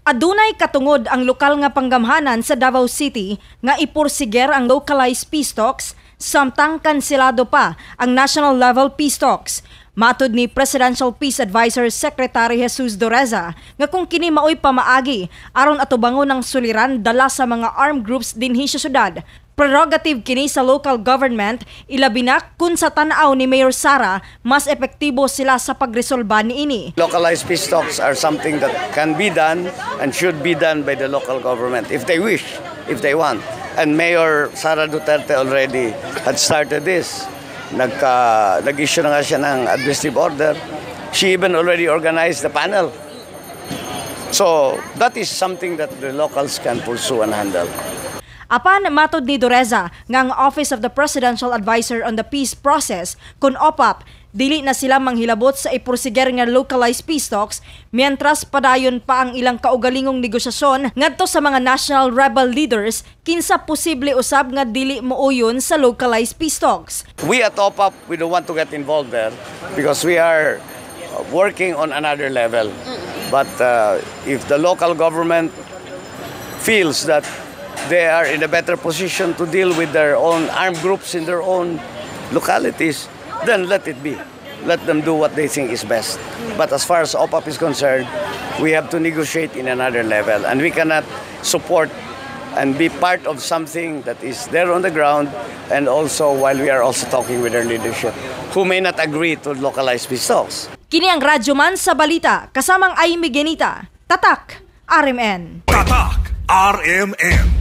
Adunay katungod ang lokal nga panggamhanan sa Davao City nga ipursiger ang localized peace talks samtang kanselado pa ang national level peace talks. Matod ni Presidential Peace Advisor Secretary Jesus Dureza nga kung kini maoy pamaagi aron atubangon ang suliran dala sa mga armed groups dinhi sa syudad, prerogative kini sa local government, ilabi na kung sa tan-aw ni Mayor Sara mas epektibo sila sa pagresolba niini. Localized peace talks are something that can be done and should be done by the local government if they wish, if they want. And Mayor Sara Duterte already had started this. Nag-issue na nga siya ng administrative order. She even already organized the panel. So that is something that the locals can pursue and handle. Apan matod ni Dureza nga ang Office of the Presidential Advisor on the Peace Process kon OPAPP, dili na sila manghilabot sa ipursiger nga localized peace talks mientras padayon pa ang ilang kaugalingong negosasyon ngadto sa mga national rebel leaders, kinsa posible usab nga dili muuyon sa localized peace talks. We at OPAPP, we don't want to get involved there because we are working on another level. But if the local government feels that they are in a better position to deal with their own armed groups in their own localities, then let it be. Let them do what they think is best. But as far as OPAPP is concerned, we have to negotiate in another level, and we cannot support and be part of something that is there on the ground and also while we are also talking with their leadership who may not agree to localized peace talks. Kini ang Radyoman sa Balita kasamang Amy Genita. Tatak RMN. Tatak RMN.